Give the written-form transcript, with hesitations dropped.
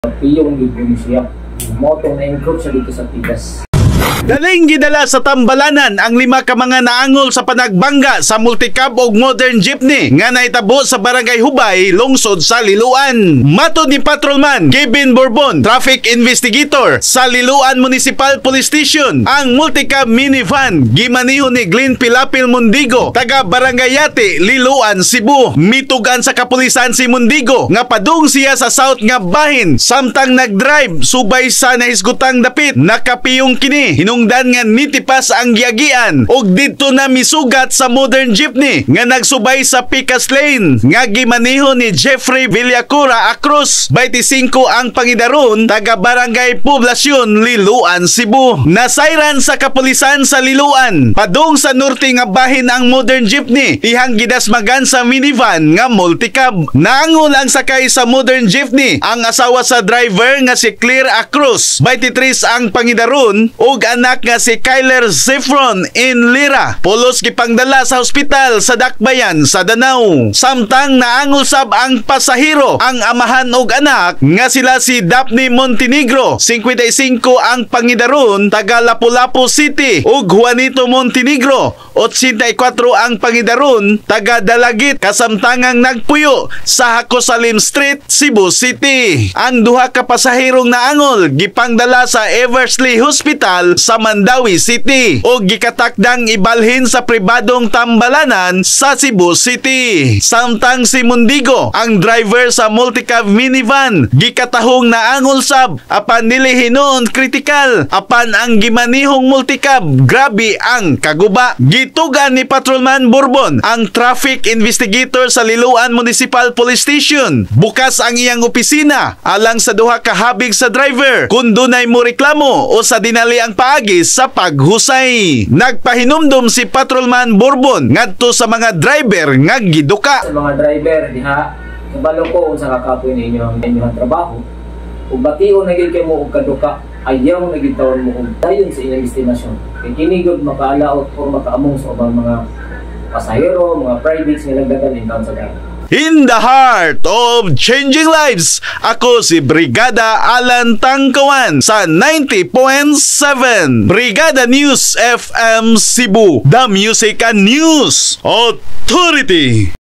Piyong gyud ni siya. Mao tong na-encroach siya dito sa Tigas. Daling gidala sa tambalanan ang lima ka mga naangol sa panagbangga sa multicab og modern jeepney nga nahitabo sa Barangay Hubay, lungsod sa Liloan. Matod ni Patrolman Kevin Bourbon, traffic investigator sa Liloan Municipal Police Station, ang multicab minivan gimaniho ni Glenn Pilapil Mundigo, taga Barangay Yate, Liloan, Cebu. Mitugan sa kapulisan si Mundigo nga padung siya sa south nga bahin samtang nagdrive subay sa nahisgutang dapit. Nakapiyong kini hinungdan nga nitipas ang giagian ug didto na misugat sa modern jeepney nga nagsubay sa Picas Lane nga gimaniho ni Jeffrey Villacura Acruz, 25 ang pangidaron, taga Barangay Poblasyon, Liloan, Cebu. Nasayran sa kapulisan sa Liloan, padung sa norte nga bahin ang modern jeepney ihang gidasmagan sa minivan nga multicab. Naangol ang sakay sa modern jeepney, ang asawa sa driver nga si Claire Acruz, 23 ang pangidaron, ug anak nga si Kyler Zefron in Lira. Pulos gipangdala sa ospital sa Dakbayan sa Danao. Samtang naangol sab ang pasahero, ang amahan ug anak nga sila si Daphne Montenegro, 55 ang pangidaron, taga Lapu-Lapu City, ug Juanito Montenegro, 84 ang pangidaron, taga Dalagit, kasamtangang nagpuyo sa Jacosalim Street, Cebu City. Ang duha ka pasaherong naangol gipangdala sa Eversley Hospital sa Mandaue City ug gikatakdang ibalhin sa pribadong tambalanan sa Cebu City. Samtang si Mundigo, ang driver sa multicab minivan, gikatahong naangol sab apan dili hinuon kritikal, apan ang gimanihong multicab grabe ang kaguba. Gitugan ni Patrolman Bourbon, ang traffic investigator sa Liloan Municipal Police Station, bukas ang iyang opisina alang sa duha ka habig sa driver kung dunay mo reklamo o sa dinali ang paagi sa paghusay. Nagpahinumdum si Patrolman Bourbon ngadto sa mga driver nga giduka. Sa mga driver diha, kabalo ko unsa kakapoy ninyo ang inyong trabaho. Ug bation na gyud kay mo og kaduka, ayaw na gyud tawon mo og dayon sa inyong destinasyon. Kay kini gyud makaalaot or makaamong sa ubang mga pasahero, mga privates nga nagdagan in town sa dagat. In the heart of changing lives, ako si Brigada Alan Tangkawan sa 90.7 Brigada News FM Cebu, the Music and News Authority.